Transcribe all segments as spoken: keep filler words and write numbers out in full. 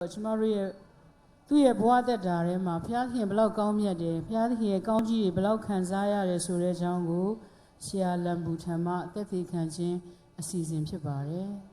ကျမတို့ရဲ့သူ့ရဲ့ဘဝသက်တာထဲမှာဘုရားသခင်ဘယ်လောက်ကောင်းမြတ်တယ်ဘုရားသခင်ရဲ့ကောင်းကြီးတွေဘယ်လောက်ခံစားရတယ်ဆိုတဲ့အကြောင်းကိုဆရာလံဘူထံမှသက်သေခံခြင်းအစီအစဉ်ဖြစ်ပါတယ်။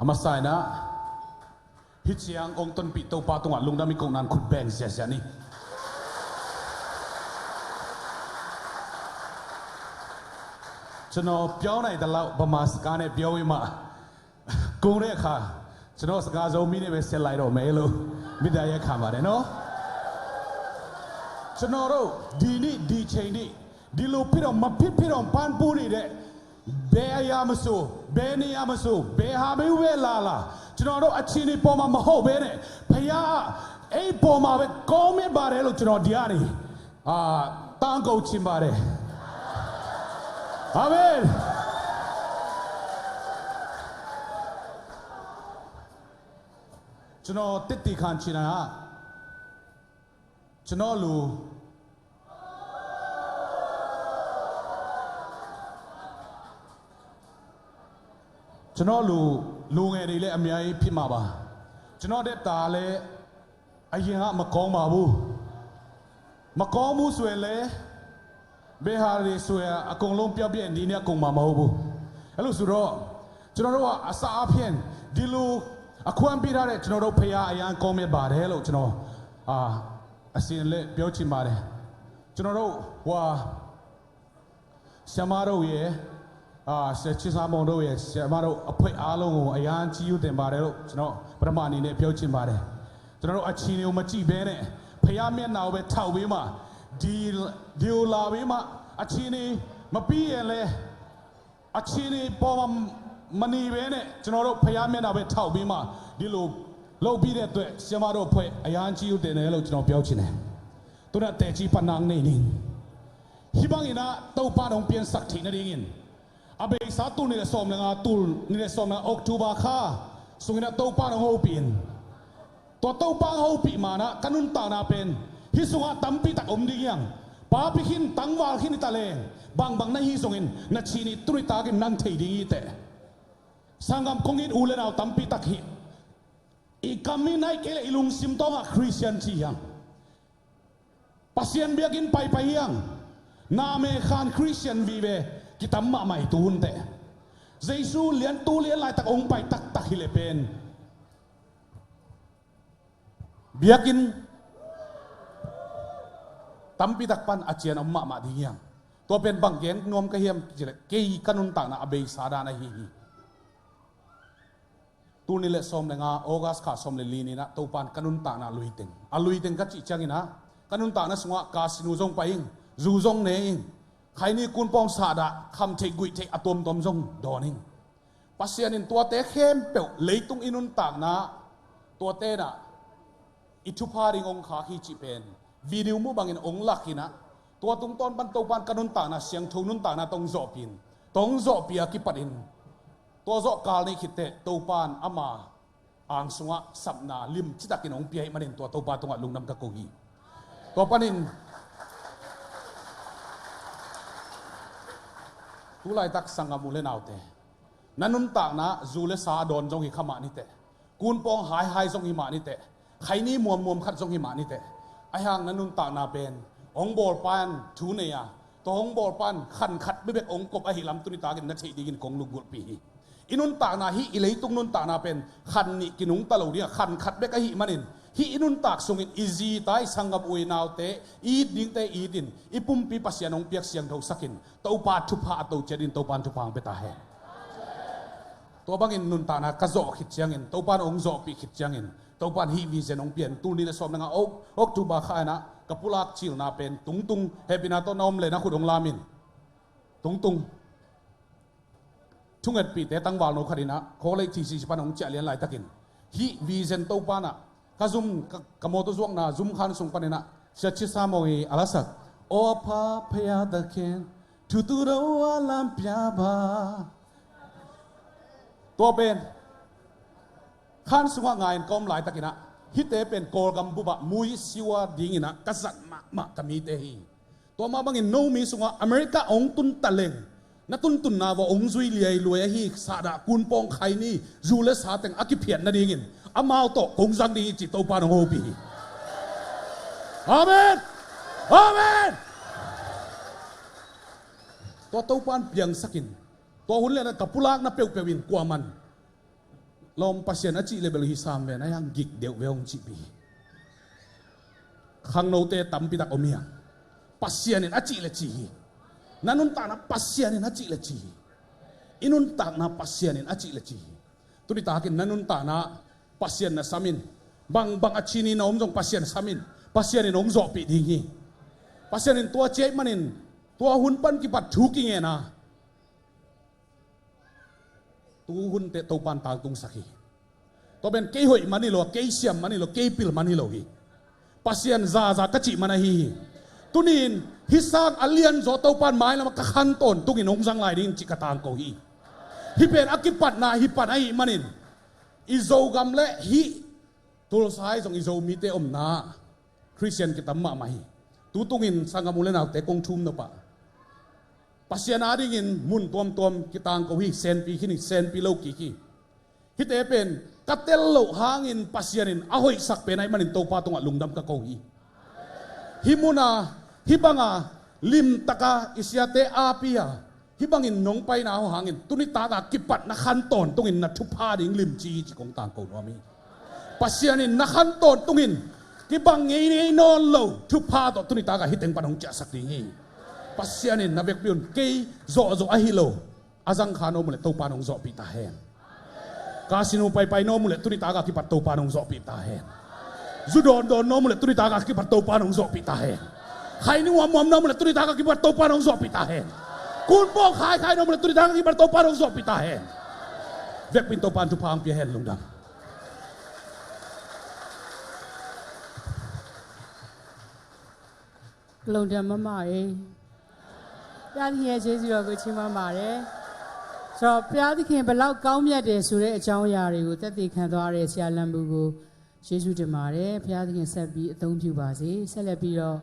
အမဆိုင်နာဟိချီယန်အောင်တွန်ပီတိုပါတုံးအလုံဒမီကုံနန်ခုတ်ဘဲင်ဆဲဆဲနီကျွန်တော်ပြောနိုင်သလောက်ဗမာစကားနဲ့ပြောပြီးမှကုံတဲ့အခါကျွန်တော်စကားစုံမီးနဲ့ပဲဆက်လိုက်တော့မယ်လို့မေတ္တာရပ်ခံပါတယ်နော်ကျွန်တော်တို့ဒီနေ့ဒီချိန်နေ့ဒီလိုဖြစ်တော့မဖြစ်ဖြစ်တော့ပန်းပိုးနေတဲ့ဘယ်အရာမဆိုဘယ်နေရာမဆိုဘယ်ဟာမျိုးပဲလာလာကျွန်တော်တို့အချင်းနေပေါ်မှာမဟုတ်ဘဲနဲ့ဖခင်အဲ့ပေါ်မှာပဲကောင်းမြတ်ပါတယ်လို့ကျွန်တော်ဒီကနေအာတန်ကုန်ချင်ပါတယ်အာမင်ကျွန်တော်တစ်တီခံချင်တာကကျွန်တော်လူကျွန်တော်လူလူငယ်တွေလည်းအများကြီးဖြစ်မှာပါကျွန်တော်တဲ့တာလည်းအရင်ကမကောင်းပါဘူးမကောင်းဘူးဆိုရင်လည်းဘယ်ဟာတွေဆိုရင်အကုန်လုံးပြောပြရင်ဒီနေ့အကုန်မှာမဟုတ်ဘူးအဲ့လိုဆိုတော့ကျွန်တော်တို့ကအစအဖြင့်ဒီလိုအခွင့်ပေးထားတဲ့ကျွန်တော်တို့ဖရာအရန်ကောင်းမြတ်ပါတယ်လို့ကျွန်တော်အာအစဉ်လက်ပြောချင်ပါတယ်ကျွန်တော်တို့ဟိုဟာဆရာမတို့ရဲ့အာဆရာချစ်စားမုံတို့ရဲ့ဆရာမတို့အဖွဲ့အားလုံးကိုအရန်ချီးကျူးတင်ပါတယ်လို့ကျွန်တော်ပထမအနေနဲ့ပြောချင်ပါတယ်ကျွန်တော်တို့အချင်းတွေကိုမကြည့်ဘဲနဲ့ဖရာမျက်နှာကိုပဲထောက်ပြီးမှဒီဒီကိုလာပြီးမှအချင်းတွေမပြီးရင်လဲအချင်းတွေပေါ်မှာမနေဘဲနဲ့ကျွန်တော်တို့ဖရာမျက်နှာပဲထောက်ပြီးမှဒီလိုလုပ်ပြီးတဲ့အတွက်ဆရာမတို့အဖွဲ့အရန်ချီးကျူးတင်တယ်လို့ကျွန်တော်ပြောချင်တယ်သူနဲ့တဲကြီးပနန်းနေနေ Hibangin ah Topa nong piansak theih nadingin a beisa tul nih le sawm le nga tul nih le sawm le nga October kha sungin ah Topa nong hopih in tua Topa hopih manah ka nuntakna pen hi sungah tampi tak om ding hiang papi khin tangval khin i ta leng bangbang na hi zongin na chinih tuni takin nang thei ding hi teh sanggam kong it u le nau tampi tak hi i kam hi nai kei le i lungsim tawngah Christian ci hiang Pasian biakinn paipai hiang na me khan Christian vive kitam mahmah i tuhun teh Jesu lian tu lian laitak ong pai taktak hi le pen biakinn tampi tak pan a cian om mahmah ding hiang tua pen bang geng nuam ka hiam ci le kei ka nuntakna a beisa dan ahi hi Tul nih le sawm le nga August kha sawm le li ninah Topan ka nuntakna luiteng a luiteng ka cih cianginah ka nuntakna sungah kasinu zong pai ing zu zong ne ing khaini kunpawng sahdah kham theih guih theih a tuamtuam zong dawn ing Pasian in tuate khempeuh leitung i nuntakna tuatenah i thupha ding ong khak hi cih pen video mu bangin ong lak hinah tua tungtawn pan Topan ka nuntakna siangtho nuntakna tong zawhpih in tong zawhpih a kipatin tua zawh kal nei khitteh Topan ama ang sungah sapna lim citakin ong pia hih manin tua Topa tungah lungdam ka ko hi tua panin tulaitak sanggam u le naute na nuntakna zu le sa a dawn zong hi kha mah niteh kunpawng haihai zong hi mah niteh khaini muammuam khat zong hi mah niteh aihang na nuntakna pen ong bawlpan thu nei a tua ong bawlpan khan khat bebek ong kop ahi lam tuni takin na theih dingin kong lunggulhpih hi i nuntakna hi i leitung nuntakna pen khan nih kinungta lo dingah khan khat bek ahi manin hi i nuntak sungin i zita i sanggam u i naute i it dingte i itin i pumpi Pasian ong piak siangtho sakin Topa thupha a to ciat in Topan thupha ang peta hen tua bangin nuntakna ka zawh khit ciangin Topan ong zawhpih khit ciangin Topan hih vision ong pian tul nih le sawm le nga October kha inah ka pulak cilna pen tungtung hehpihna tawh na om le na khut ong lamin tungtung Thungetpihte tangvalno khat in ah college thesis pan hong ciah lian laitakin hih vision Topa in ah ka zum, ka, ka mawtaw zuakna zum khan sung panin ah Sia Chisa Mawi a lasak, "Aw Pa, ဖျားသခင် ထူးထူးတော် ဝါလံပြပါ." Tua pen khan sungah ngai-in ka om laitakin ah hihte pen Kawlgam bup ah mui siua dingin ah ka zat mahmah ka mite hi. Tua mah bangin no mi sungah America hong tun taleng na tuntunna vawh hong zui liailuai ahi sahdah kunpawng khai ni, zu le sa teng a kiphiat nadingin amau tawh kong zang ding hi ci Topa in hong hopih hi. Amen. Amen. Tua Topa in piangsakin tua hun lian ah ka pulakna peuhpeuh in kuaman lawm Pasian a cih le bel hi sam ve, na hiang gik deuh ve hong cihpih hi. Khangnote tampi tak om hiang. Pasian in a cih le ci hi. Na nuntakna Pasian in a cih le ci hi. I nuntakna Pasian in a cih le ci hi. Tuni takin na nuntakna Pasian na sam in. Bangbang a cih ni na om zong Pasian sam in. Pasian in hong zawhpih ding hi. Pasian in tua ciah manin tua hun pan kipat thu kingen a tu hun teh Topa in tangtungsak hi. Tua pen kei hoih man hi lo, kei siam man hi lo, kei pil man hi lo hi. Pasian zaza ka cih man ahi hi. Tuni-in hih sang a lianzaw Topa in mailam ah ka khan tawntungin hong zang lai ding cih ka tangko hi. Hih pen a kipatna hih pan ahih manin i Zogam le hih Tulsa ah zong i Zomite omna Khristian kitam mahmah hi. Tutungin sanggam u le naute kong thum nop ah Pasian adingin mun tuamtuam kitangko hi, senpi khin hi, senpi lo kik hi. Hihte pen ka tel loh hangin Pasian in a hoihsak pen ahih manin Topa tungah lungdam ka ko hi. Hih mun a, hih bang a limtak a i siate api a hih bangin nong paina uh hangin tuni tak a kipat na khan tawntungin na thupha ding limci hi ci kong tangko nuam hi. Pasian in na khan tawntungin kibang ngeingei nawn lo thupha tawh tuni tak a hih teng pan hong ciahsak ding hi. Pasian in na vekpi un kei zawhzawh ahi lo a zangkha na om uh leh Topa in hong zawhpih ta hen. Casino paipai na om uh leh tuni tak a kipat Topa in hong zawhpih ta hen. Zu dawndawn na om uh leh tuni tak a kipat Topa in hong zawhpih ta hen. Khaini muammuam na om uh leh tuni tak a kipat Topa in hong zawhpih ta hen. Kunpawng khaikhai na om uh leh tuni tak a kipat Topa in hong zawhpih ta hen. Vekpi in Topa in thupha hong pia hen. Lungdam. Lungdam mahmah e. ဘုရားသခင်ရဲ့ကျေးဇူးတော်ကိုချီးမွမ်းပါတယ်။ ဆိုတော့ဘုရားသခင်ဘယ်လောက်ကောင်းမြတ်တယ်ဆိုတဲ့အကြောင်းအရာတွေကိုသက်သေခံသွားတဲ့ဆရာလံဘူကိုကျေးဇူးတင်ပါတယ်။ ဘုရားသခင်ဆက်ပြီးအသုံးပြုပါစေ။ ဆက်လက်ပြီးတော့